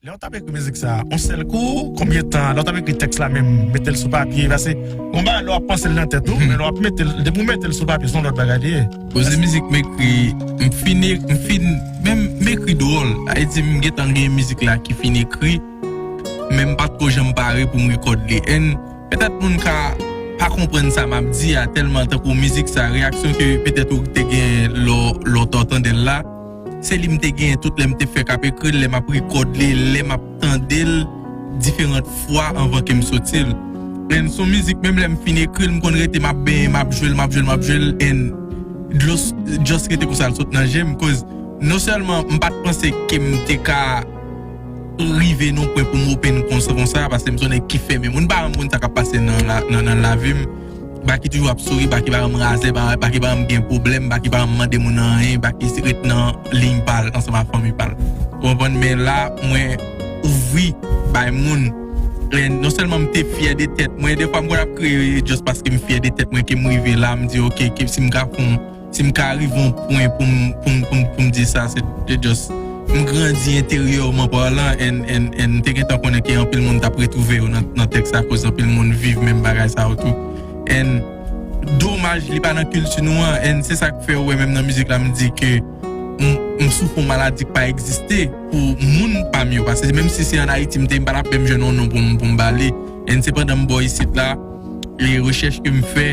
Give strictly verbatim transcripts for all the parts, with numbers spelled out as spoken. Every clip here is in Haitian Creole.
Lè w t ap ekri mizik sa, yon sèl kou, konbyen tan, lè w t ap ekri tèks la menm, mete l sou papye, paske yon bagay lè w ap panse l nan tèt ou, men lè w ap mete l, depi w mete l sou papye, se yon lòt bagay li ye. Bon, se mizik m ekri, m fin, e- m fin, menm m ekri dwòl. Sa vle di m gentan gen mizik la ki fin ekri, men m pa t ko janm pare pou m rekòd li. And petèt moun ka pa konprann sa m ap di a, tèlman tankou mizik sa, reyaksyon ke petèt ou te gen lè w, lè w t ap tande l la, se li m te gen tout lè m te fèk ap ekri l, lè m ap rekòd li, lè m ap tande l diferan fwa anvan ke m soti l. And se yon mizik, menm lè m fin ekri l, m konn rete, m ap benyen, m ap jwe l, m ap jwe l, m ap jwe l, and dlo s- just rete konsa l sot nan je m, koz non sèlman m pa t panse ke m te ka rive nan pwen pou m open konsa, konsa, paske m se yon nèg ki fèmen. Moun pa janm konn sa k ap pase nan, la, nan, nan lavi m. Baky toujou ap souri, Baky pa janm razè, ba- Baky pa janm gen pwoblèm, Baky pa janm mande moun anyen, Baky ret nan liy pa l ansanm ak fanmi pa l. Ou konprann? Men la, mwen ouvri bay moun. E non sèlman m te fyè de tèt mwen, defwa m konn ap kriye just paske m fyè de tèt mwen ke m rive la, m di, "Ok, ke si m ka fè yon, si m ka rive yon pwen pou m, pou m, pou m, pou m di sa, se te just, m grandi enteryèman palan, and, and, and m te gentan konnen ke anpil moun t ap retwouve yo nan, nan tèks la, koz anpil moun viv menm bagay sa yo tou." And domaj, li pa nan kilti nou an, and se sa k fè ou wè menm nan mizik la, m di ke m, m soufri yon maladi k pa egziste pou moun pa m yo, paske menm si se ann Ayiti m te ye, m pa t ap menm jwenn yon non pou m, pou m ba li. And se pandan m bò isit la, e rechèch ke m fè,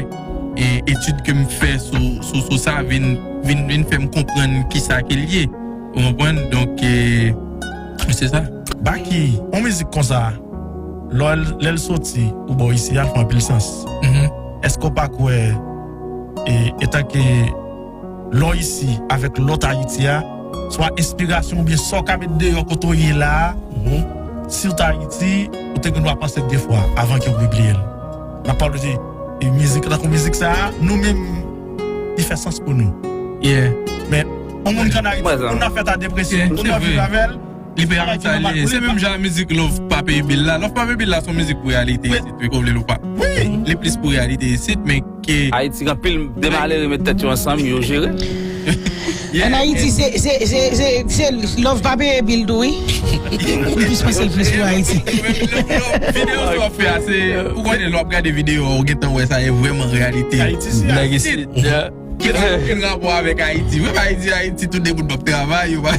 e etid ke m fè sou, sou, sou sa vin, vin, vin fè m konprann kisa ke l ye. Ou konprann? Donk, e, se sa. Baky, yon mizik konsa, lè l, lè l soti, ou bò isi a, l fè anpil sans. Mhm. Èske w pa kwè, e, etanke lò isi avèk lòt Ayiti a, swa enspirasyon oubyen sa w ka met deyò kote w ye la a, mhm, si w t Ayiti, ou te gen dwa panse de fwa avan ke w pibliye l. N ap pale de, e, mizik, tankou mizik sa a, nou menm, li fè sans pou nou. Yeah. Men, yon moun ki ann Ayiti, moun nan fèt a depresyon, yeah, moun nan viv avè l, li peye avèk sa li ye. Se menm jan mizik Love Pa Peye Bil la. Love Pa Peye Bil la, se yon mizik pou reyalite isit, wi, ke w vle l ou pa. Wi. Li plis pou reyalite isit, men ke Ayiti, gen anpil de malere met tèt yo ansanm, yo jere. Ann Ayiti, se, se, se, se, se Love Pa Peye Bil tou, wi. Li plis pase l plis pou Ayiti. Videyo sa w ap fè a, se, ou konnen, lè w ap gade videyo a, ou gentan wè sa, e vrèman reyalite. Ayiti, se Ayiti. Ki pa gen rapò avèk Ayiti. Wi, pa di Ayiti, tout de moun p ap travay, yo pa.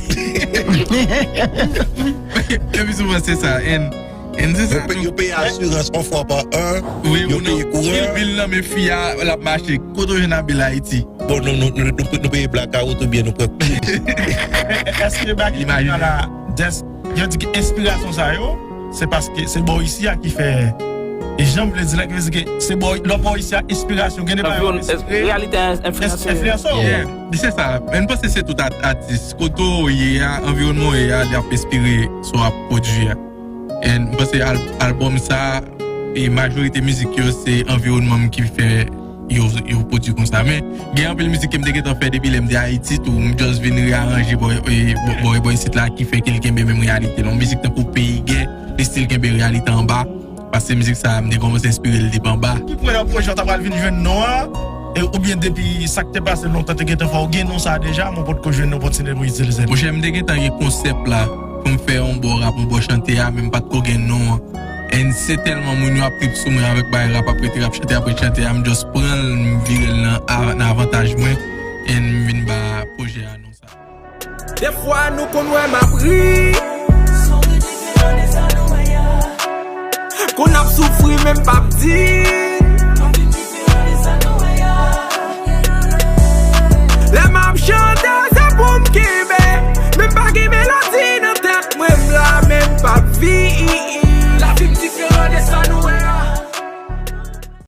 Epi souvan se sa. And, and se sa. Yo peye asirans yon fwa pa an, wi, yo peye kouran. Pil bil nan men fi a, l ap mache. Kote w jwenn a bil Ayiti? Bon, nou, nou, nou, nou, nou peye blakawout oubyen nou pran kou. Èske Baky la, des- Yo di ke enspirasyon sa yo, se paske se bò isi a ki fè, e jan m vle di la, ki vle di ke se bò, lò bò isi a, enspirasyon, gen de bagay yo enspire, reyalite enfliyanse. Enfliyanse w. Yeah. Se sa. Men m panse se tout at- atis. Kote w ye a, anviwònman w ye a, li ap enspire sa w ap pwodui a. And m panse al- albòm sa, e majorite mizik yo, se anviwònman m ki fè yo, yo pwodui konsa. Men, gen anpil mizik ke m te gentan fè depi lè m te Ayiti tou, m just vin reyaranje bò, e, bò, bò, bò isit la ki fè ke l kenbe menm reyalite la. Yon mizik tankou Peyi Gè, li still kenbe reyalite anba, paske mizik sa a, m te kòmanse enspire l depi anba. Ki pwen nan pwojè w ta pral vin jwenn non an, e, oubyen depi sa k te pase lontan te gentan fè w gen non sa a deja, men w potko jwenn opòtinite pou itilize l? Monchè, m te gentan gen konsèp la, pou m fè yon bò rap, yon bò chante a, men m pa t ko gen non an. And se tèlman moun yo ap trip sou mwen avèk bagay rap, ap rete rap chante, ap rete chante, a m just pran l, m vire l nan, a- nan avantaj mwen, and m vin ba pwojè a non sa. Defwa nou konn wè m ap ri. Konn ap soufri, men m p ap di.